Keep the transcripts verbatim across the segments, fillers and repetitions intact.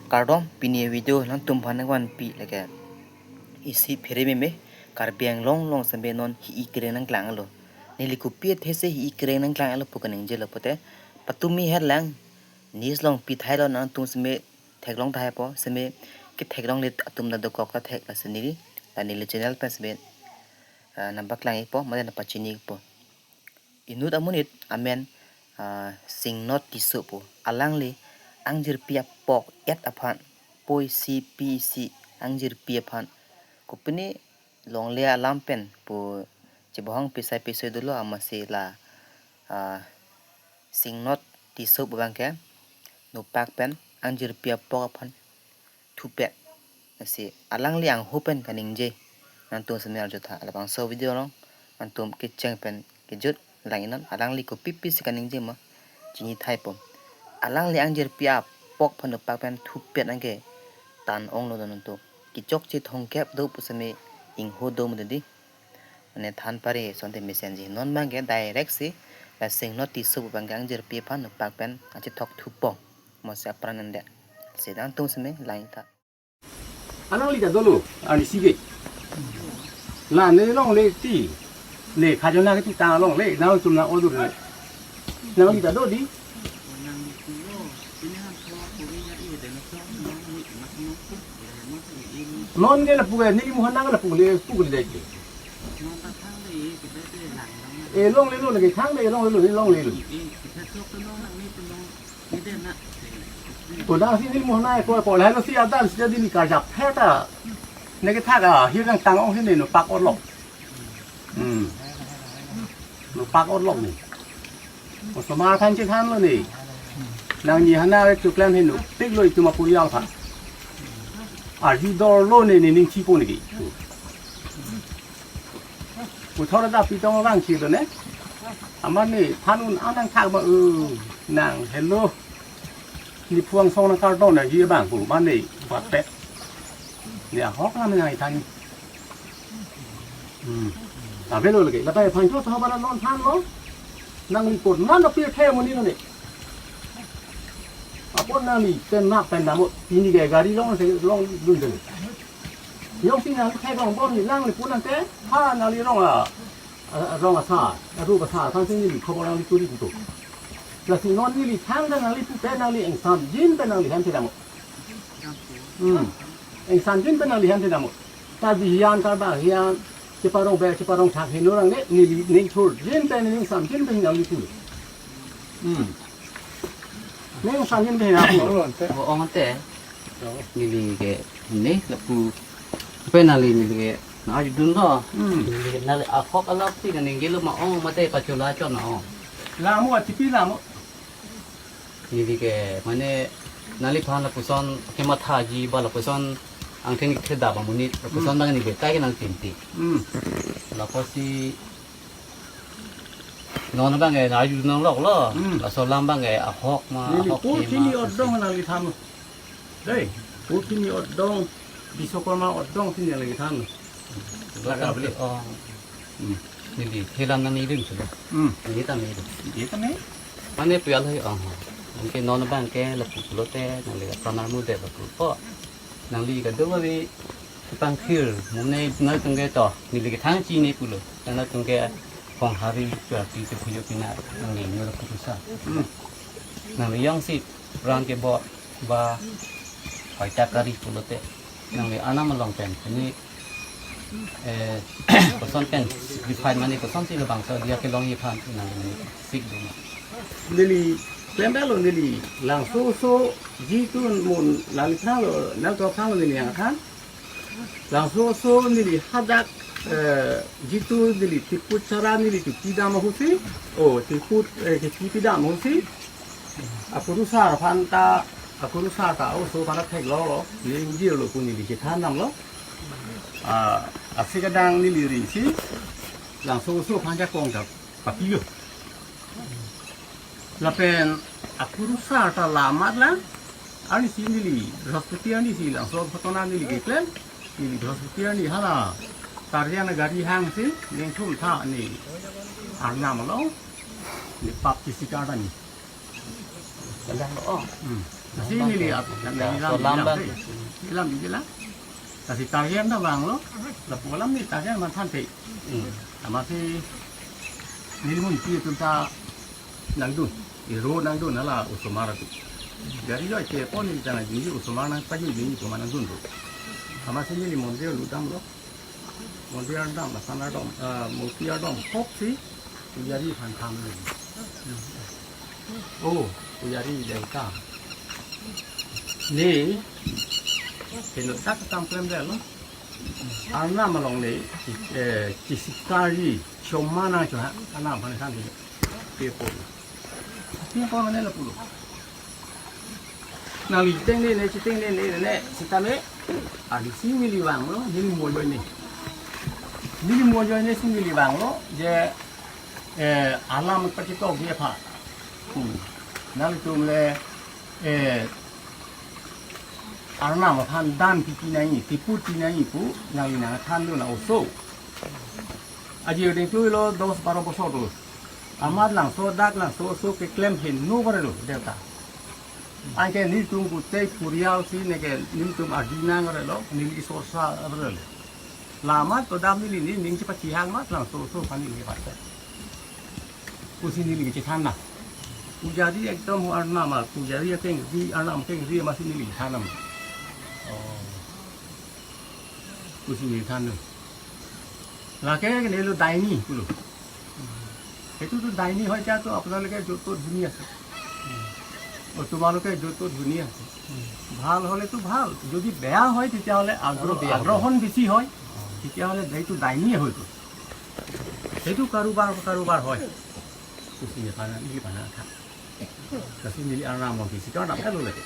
Kardom, pini video nangtum aphan nangvanpi lake isi phere meme, Karbi Anglong along seme non hi-i kereng nangklanglo. Neli kopi athesi hi-i kereng nangklanglo pu kaningjelo pote, patumi herlang, news along pithailo, nangtum seme theklong tahai po, seme ketheklongle atum ta dokok ta thek, lasi neli, la neli channel pen seme, ah, nangpaklang-ikpo, mate nangpachini-ikpo. Inut amonit amen, ah, Singnot Tisso pu. Alangli angjirpi apok et aphan, poi isi pi isi angjirpi aphan, kopine longle alam pen pu chebohong pisai pisoi dolo, amatsi la, ah, Singnot Tisso pu abangke nopak pen angjirpi apok aphan thupet. Lasi alangli angho pen kaningje nangtum seme arjutha. Labangso video along nangtum kecheng pen kejut lang-iknon, alangli kopi pisi kaningje ma chini thai po. Alangli angjirpi apok aphan nopak pen thupet anke tan onglo do nangtum. Kechokche thomkep do pu seme ingho do mudedi. Mane than pare asonte mesenji. Non abangke direct si la Singnot Tisso pu abangke angjirpi aphan nopak pen achethok thupo. Mose apran ande. Sedang tung seme lang-ik tha. Alangli ta dolo, arnisi ke. La ne longle ti. Ne khajona ke ti ta longle, nangtum nang-odur le. Nangli ta do di. Non ke lapu ke, neli muhan nang lapu le, pu ke le. E longlelo lake thangle, e longlelo, e longlelo. Ko dang si neli muhan nang ko, ko lahelo si adan si jadi ni karjap theta. Neke thak a, hirang tang ong si ne nopak orlok. Hmm. Nopak orlok ne. Osomar aphan chethanlo ne. Nangji hana re chuklam heno. Piklo itum apurial aphan. Arju dorlo ne, ne ning chipo ne ki. Puthor da pitong lang chilo ne. Amat ne than un anang thak ma, uh, nang hello. Ni phuang song nang kardon nangji abang pu mane bat pet. Ni ahok lam nang ithan. Hmm. Avelo lake. Lapen aphan cho sahabat non thanlo. Nangli pon nang dapir the amonit ne. Apot nangli pen nap pen dam-o. Pini ke gari long se long dun de. Jongsi nang theklongbom ni nangli pu nangte. Ha nangli rong a, a, rong asar, aru asar aphan si neli khobor nangli turi puto. Lasi non neli than ta nangli pu pen nangli ingsamjin pen nangli hemthe dam-o. Hmm. Ingsamjin pen nangli hemthe dam-o. Karbi hijan, Karbak hijan, cheparong ber, cheparong thak heno rang ne, neli ning thurjin pen, neli ingsamjin pen nangli pu. Hmm. Ning ingsamjin pen nangli pu. O, ong te. Neli ke ne lapu. Pen nangli neli ke na judun lo. Hmm. Neli ke nangli ahok alap si kaningje lo ma ong mate pachola chon na ong. Lamo atipi lamo. Neli ke mane nangliphan lapuson kemathaji ba lapuson angtheng theda ba monit lapuson Hmm. bang neli kai ke nangpinti. Hmm. Lapusi non abang ke nangju nang lok lo. Hmm. Laso alam abang ke ahok ma Neli ahok ko ke ma chini si. Odong nangli than. Dei, ko chini odong, Biswakarma odong chini nangli than. Laga Laga beli. Oh. Hmm. Neli thelam nang irim sudah. Hmm. Neli tam irim. Neli tam irim. Mane puyal hai ong. Anke non abang ke lapu pulote nangli pramar mude lapu po. Nangli kado abi pangthir mane nangtum ke to neli kethang chini pulo. Nangtum ke khong hari chua pi tu puyo pina nangli nyo lapu sa. Hmm. Nangli jongsi rang ke bo ba paita kari pulote nangli anam along pen ni eh koson pen define mane kosonsi labangso dia kelongji aphan nangli sik do ma. Neli pembelo neli Langsoso jitu mun nangli thanlo nangtum thanlo neli yang than. Langsoso neli hadak eh jitu neli tiput chara neli tipi dam ahusi. Oh, tiput eh tipi dam ahusi. Akurusar aphan ta, akurusar ta oso aphan ta theklonglo, neli ingjirlo pu neli kethan damlo. Ah, asi kadang neli risi, Langsoso aphan jakong ta papilo. Lapen akurusar ta la amat lang, arnisi neli, Brihaspati arnisi Langso aphan ta neli keklem, neli Brihaspati arni hala, Karjang gari hangsi, ningthum tha ni, arnam along, ni pap kisi karta ni. Kadang lo, oh. Hmm. Si neli ap, neli lam, solam neli lam bang. Te. Neli lam di lang. Lasi target ta vanglo. Lapu alam neli target man than te. Hmm. Amatsi neli mun pi atum ta nangdun. Iro nangdun hala osomar atum. Gari joi te pon neli ta nangdun osomar nangpajui neli pu ma nangdun do. Amatsi neli mondir ludam lo. Mondir ardam, lason ardam, ah, murti ardam, hop si, pujari aphan tham lo. Oh, pujari dengka. Ne, keno dak kam klemdetlo. Arnam along ne, eh, kisikari, choma nangchoha, arnam aphan tham lo. Pe po. Pe po mane lapulo. Nangli chitengne ne, chitengne ne, ne, sitame. Alangli si neli vanglo, neli mo ajoine. Neli mo ajoine si neli vanglo, je, eh, alam pachitok ji aphan. Hmm. Nanglitum le, eh, arnam aphan dan pipi nangji, tiput pi nangji pu, nangli nangthandun oso. Aji odeng tu lo dos baro bosor tu. Amat langso dak langso oso keklem heno kore lo, deta. Anke nelitum kutei purial si neke nelitum adi nang kore lo, neli sorsa kore lo. Lamat to dam neli ni ning chepachihang mat langso oso aphan neli pacha. Pusi neli kechethan na. Pujari ekdom ho arnam, pujari akengri, arnam akengri amatsi neli than nam. Oh. Pusi neli than lo. Lake neli lo daini pulo. এইটোতো ডাইনি হয়, এতিয়াতো আপোনালোকে য'ত ত'ত শুনি আছে। ও, তোমালোকে য'ত ত'ত শুনি আছে। ভাল হ'লেতো ভাল, যদি বেয়া হয় তেতিয়াহ'লে আগ্ৰহ, আৰু বেয়া হ'ব। আগ্ৰহণ বেছি হয়, তেতিয়াহ'লে এইটো ডাইনিয়ে হয়তো। সেইটো কাৰোবাৰ, কাৰোবাৰ হয়। Pusi neli aphan, neli aphan than. Lasi neli arnam along kisikar dam elo lake.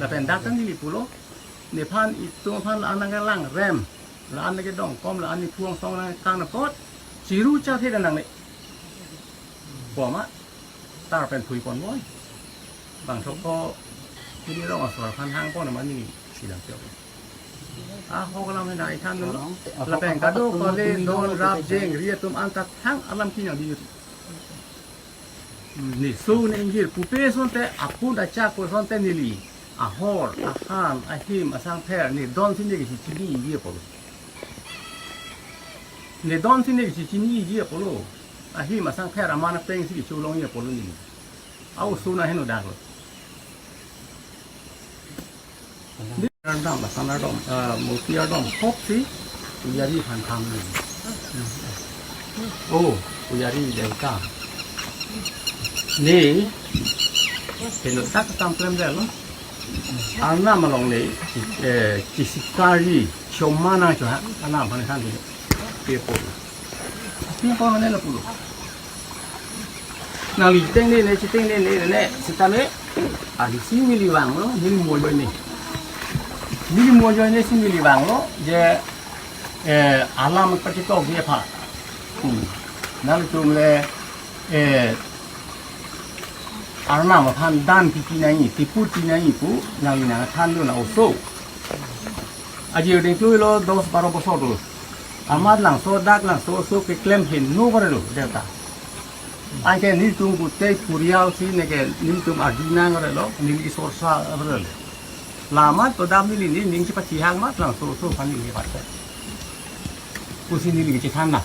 Lapen dak ta neli pulo, nephan itum aphan la-an nangkelang rem, la-an nangkedongkom, la-an nephu angsong nangkang apot, chiru chathe dan nangne. Pu ma, tar pen phui pon boi. Bangso ko, neli rong asor aphan hang pon ma neli si dam chok. Ahok alam nangthan lo. Lapen kadokave don rap jengri atum anta thang alam kinang di. Ne so ne ingjir pupe asonte apun achak pu asonte neli ahor, ahan, ahim, asangpher, ne don si ne kechechiniji apotlo. Ne don si ne kechechiniji apotlo. Ahim, asangpher, aman apeng si kecholongji apotlo neli. Au so na heno daklo. Ardam, lason ardam, ah, murti ardam, hop si, pujari aphan tham lo. Oh, pujari dengka. Ne, keno dak kam klemdetlo. Arnam along ne, eh, kisikari, choma nangchoha, arnam aphan tham lo. Pe po. Pe po mane lapulo. Nangli chitengne ne, chitengne ne, ne, sitame, alangli si neli vanglo, neli mo ajoine. Neli mo ajoine si neli vanglo, je, eh, alam pachitok ji aphan. Hmm. Nanglitum le, eh, arnam aphan dan pipi nangji, tiput pi nangji pu, nangli nangthandun oso. Aji odeng tu lo dos baro bosor tu. Amat langso dak langso oso keklem heno kore lo, deta. Anke nelitum kutei purial si neke nelitum adi nang kore lo, neli sorsa kore lo. Lamat to dam neli ni ning chepachihang mat langso oso aphan neli pacha. Pusi neli kechethan na.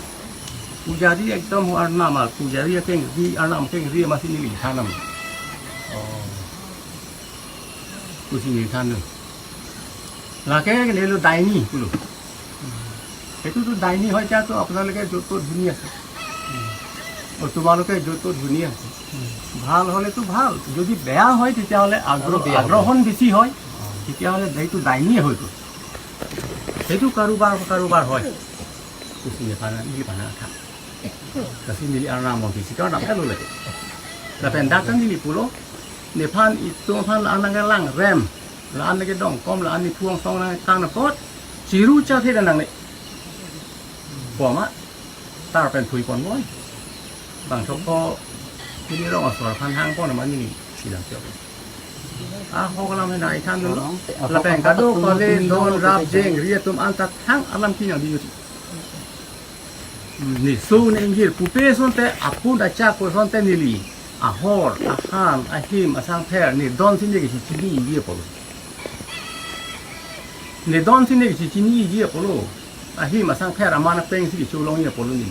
Pujari ekdom ho arnam, pujari akengri, arnam akengri amatsi neli than nam. Oh. Pusi neli than lo. Lake neli lo ডাইনি pulo. এইটোতো ডাইনি হয়, এতিয়াতো আপোনালোকে য'ত ত'ত শুনি আছে। ও, তোমালোকে য'ত ত'ত শুনি আছে। ভাল হ'লেতো ভাল, যদি বেয়া হয় তেতিয়াহ'লে আগ্ৰহ, আৰু বেয়া হ'ব। আগ্ৰহণ বেছি হয়, তেতিয়াহ'লে এইটো ডাইনিয়ে হয়তো। সেইটো কাৰোবাৰ, কাৰোবাৰ হয়। Pusi neli aphan, neli aphan than. Lasi neli arnam along kisikar dam elo lake. Lapen dak ta neli pulo, nephan itum aphan la-an nangkelang rem, la-an nangkedongkom, la-an nephu angsong nangkang apot, chiru chathe dan nangne. Pu ma, tar pen phui pon boi. Bangso ko, neli rong asor aphan hang pon ma neli si dam chok. Ahok alam nangthan lo. Lapen kadokave don rap jengri atum anta thang alam kinang di. Ne so ne ingjir pupe asonte apun achak pu asonte neli Ahor, ahang, ahim, asangpher, ne don si ne kisi chiniji apotlo. Ne don si ne kisi chiniji apotlo. Ahim, asangpher, aman apeng si kisi cholongji apotlo ne.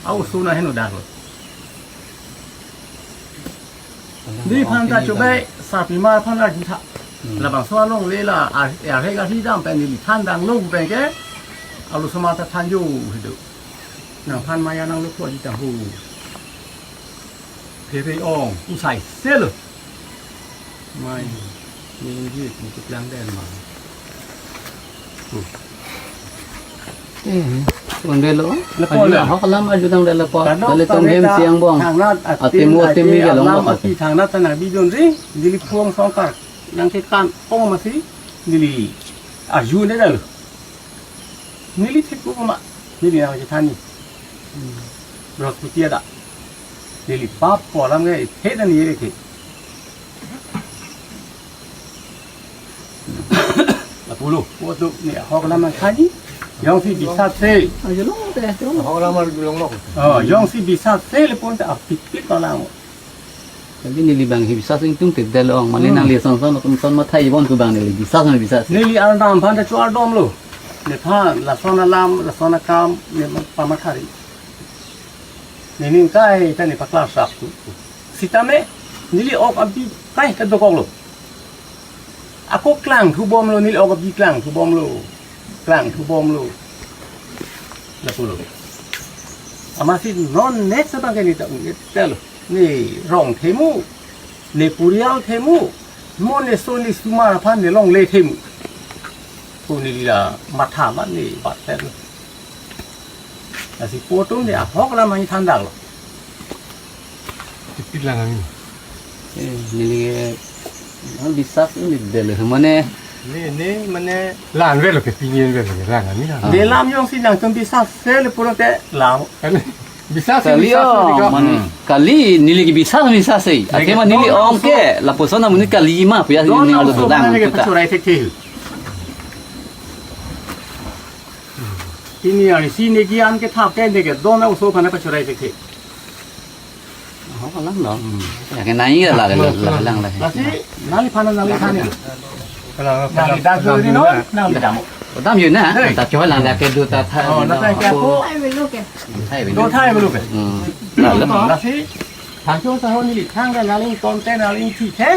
Au suna heno daklo. Neliphan ta chobai, sarpimar aphan arjutha. Hmm. Labangso alongle la, ar, arhe ka hidam pen neli than danglo pen ke, alu sama ta thanjo hidu. Nangphan maya nanglo ko ajita ho. Phere ong, usai selo. Mai, ningji, ningji lang den ma. Eh, tondelo. Lepo. Aju le. Ahok alam aju tangdelo po. Kadok. Dali tong hem ta siang bong. Thangnat atim, atemu atim aje ni galong alam lo. Masi thangnat tanang bidun ri, neli phuang songkar. Nangkekan ong masi, neli aju ne dalo. Neli thek ko ma, neli nang je thani. Hmm. Brihaspati adak. Neli pap po alam ke, the dan ye ke. Lapulo, po tu ne ahok alam nangthani. Jongsi bisat se. Aju long te, aju long. Ahok alam arjulonglo. Oh, jongsi bisat se le pon ta apik pik alam. Tapi neli bang hi bisas ingtung te del ong, mane. Hmm. Nangli son son, son son mathai bon tu bang neli bisas, neli bisas. Neli arnam aphan ta chuar domlo. Nephan lason alam, lason akam, ne pamathari. Ne ning kai ta ne paklar sap tu. Sitame, neli ok abi kai ta dokoklo. Ako klangthu bomlo, neli ok abi klangthu bomlo. Klangthu bomlo. Lapulo. Amatsi non next abang ke ne ta un-e telo. Ne rong themu, ne purial themu, mo ne so ne sumar aphan ne longle themu. Ko neli la matha ma ne bat telo. Lasi po atum ne ahok alam nangthan daklo. Tipit lang kami. Eh, neli, eh, bisas ini del mane. Ne, ne, mane, la-an avelo ke, pini avelo ke, la-an kami la. Ah. Ne lam jongsi nangtum bisas se le pulote la. Kan, bisas, kali bisas, oh, ne ka. Mane, hmm, kali neli ke bisas, bisas se. Lagi, athe ma neli don ong ke, lapuson amonit kali ma, puya don neli ong lo so dang, mane ke kita pachorai thekthe. Pini arnisi ne ke-an kethap ke ne ke don aso aphan pachorai thekthe. Oh, kalang dong. Hmm. Ya, ke nai la, la, la, la, la, la. Lasi, nangliphan, nangliphan ni. Kalang, nangli kalang, dak kalang dun ni no, dun. Nangli dam. Dam yun na, hei, ta choi lang dak kedo ta tha. Oh, ni na, no, ta kya ko? Thai velo ke. Thai velo. Do thai velo ke. Hmm. Lalo. Lasi, thangchong sa ho neli thang ka nangli konten nangli thi the.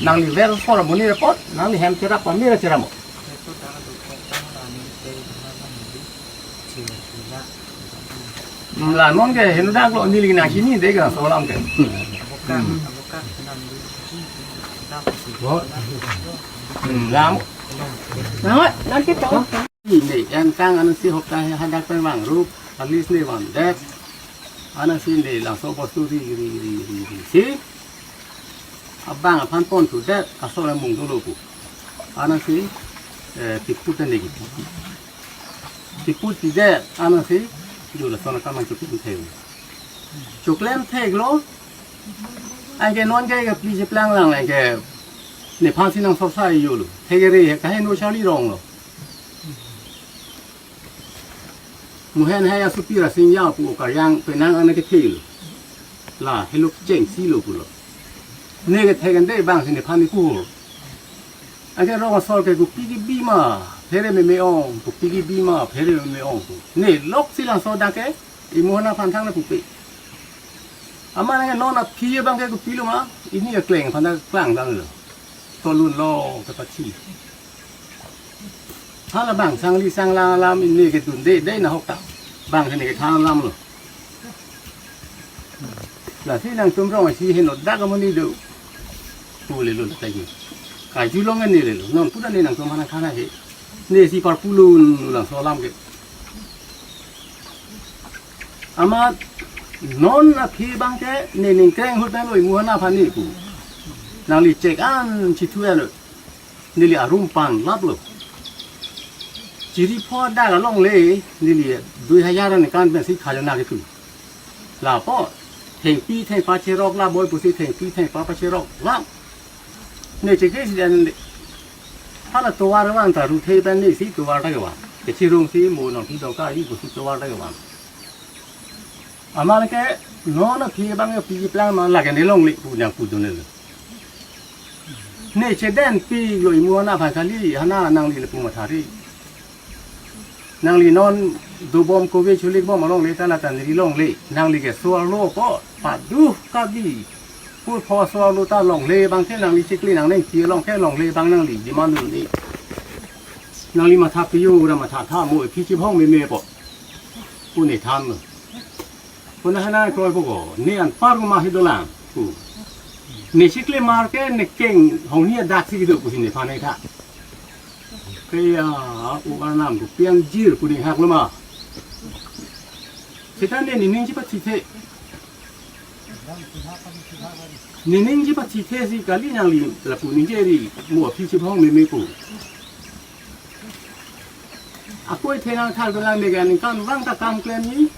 Nangli ver sor muni report, nangli hem cherap pa mira cheramo. La non ke heno daklo, neli nangchini de ka so alam ke. Hmm. Hmm, lam. Nang, nang kita. Ne, en kang ansi hok ta hadak pen vangrup, alis ne vangdet. Ansi ne laso bostu ri, ri, ri, ri, ri. Si. Abang aphan pon tu det, asor mung dolo pu. Ansi, eh, tiput den lagi. Tiput ti det, ansi, jo lason akam chuklim thek. Chuklim theklo, anke non ke, ke pli cheplang lang, anke nephan si nang sorsa yo lo. Thekre, kaheno charli rong lo. Muhen hai asupi rasing ya pu okar yang penang ana ke thil. La heluk jeng si lo pulo. Ne ke thek ande bang sini phani kuhur. Ake rong asor ke kupi ki bima, phere me me ong, kupi ki bima, phere me me ong pu. Ne lok si laso dak ke, imuhana phan thang na pupe. Ama nang non aphi bang ke kupilo ma, ini ke kleng phan ta klang dang lo. Tolun lo ke pachi. Hala bang sangli sanglang alam ini ke dun de, de na hok ta. Bang sini ke than alam lo. Lasi nangtum rong si heno dak amonit do. Pule lo ta ji. Kaju long ne le lo. Non puta ne nangtum mana khana he. Ne si par pulun laso alam ke. Amat non aphi bang ke ne ning kreng hut bang lo imuhana phani pu. Nangli chek an chithu lo. Neli arum pan lap lo. Chiri pho dak along le, neli dui hajar an kan pensi khajana ketu. Lapu, thengpi thengpa cherok la boi pusi thengpi thengpa pacherok la. Ne cheke si dan le. Hala tovar van ta ruthe pen ne si tovar ta ke van. Kechirung si mo nong phi dong ka i pusi tovar ta ke van. Amal ke Non aphi abang yo pi plang ma lake ne longle pu nang pu dun le. Ne chedan pi lo imu hana aphan kali, hana nangli le pu mathari. Nangli non dobom kove chulik bom alongle ta la ta neli longle. Nangli ke so-arlo ko padu kabi. Pur pho so-arlo ta longle abang ke nangli chikli nang neng pi along ke longle abang nangli demand un-e. Nangli matha piyo ra matha tha mo phi chibhong meme po. Pu ne than lo. Pu na hana kroi po ko, ne anpar ma hi dolang pu. Ne chikli mar ke ne keng hong hi adak si kedo pu si nephan ne tha. Ke ya, u arnam ko pian jir pu ne hak lo ma. Seta ne nening chipachithe. Nening chipachithe si kali nangli lapu ningje ri mo aphi chibhong meme pu. Ako ithena thar dolang ne ga ningkan vang ta kam klem ni,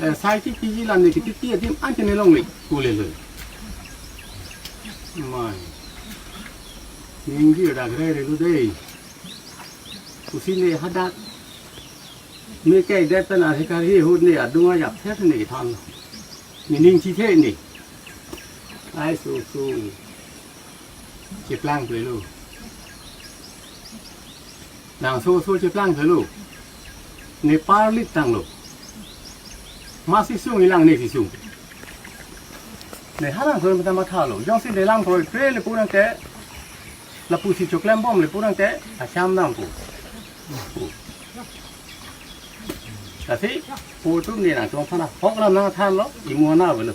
eh, sai ki piji lam ne kititi adim an ke ne longle pu le le. Mai. Ningje dak re re lo dei. Kusi ne hadak. Me kai det pen adhikari ahut ne adung ajapthe ne than. Nening chithe ne. Ai so so. Cheplang pelo. Nang so so cheplang pelo. Ne parlit tanglo. Ma si sung ilang ne si sung. Ne halang so mata mathalo. Jongsi ne lang kroi pre le pu nang te. Lapu si choklem bom le pu nang te. Acham nang pu. Lasi, pu atum ne nangtum aphan ahok lam nangthanlo, imu hana avelo.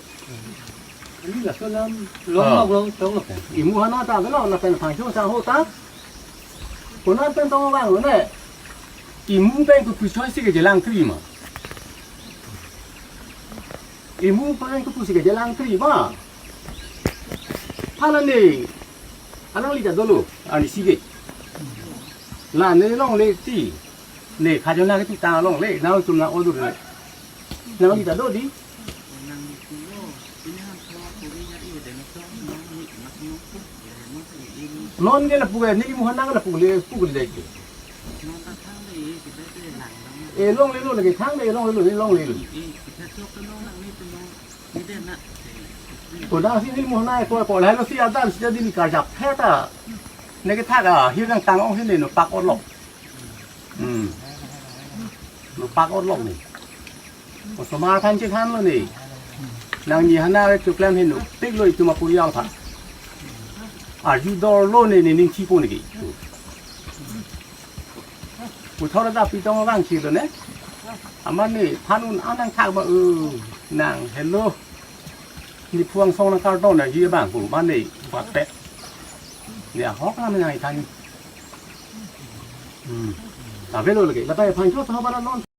Ani laso lam long Ah. long long tong lo. Imu hana ta avelo, lapen aphan chong sang ho ta. Konat pen tong vanglo ne. Imu pen kopi choi si kejelang kri ma. Imu pen kopi si kejelang kri ma. Hala ne. Alangli ta dolo, ani si ke. La ne longle ti. Ne khajona ke ti ta longle, nangtum na odur le. Nangli ta do di. Non ke lapu ke, ne imu hana ke lapu le, pu ke le ke. E longle lo lagi, thang le longle lo, ne longle lo. Ko dang si ne imu hana ko, ko lahai lo si adan si jadi ne karjapthe ta. Ne kethak ahir nangtang ong si ne nopak orlok. Hmm. Nopak orlok ne. Osomar aphan chethanlo ne. Nangji hana choklem henopik lo itum apuri aphan. Arju dorlo ne, nening chipo ne ke. Puthot ta pitong vangchelo ne. Amat ne than un-an nangthak ma, eh, nang hello. Ne phuang song nangkardon na ji abang pu amat ne bat pet. Ne ahok lam nangthan. Hmm. Ta avelo lagi. Lapen aphan cho ta ba non.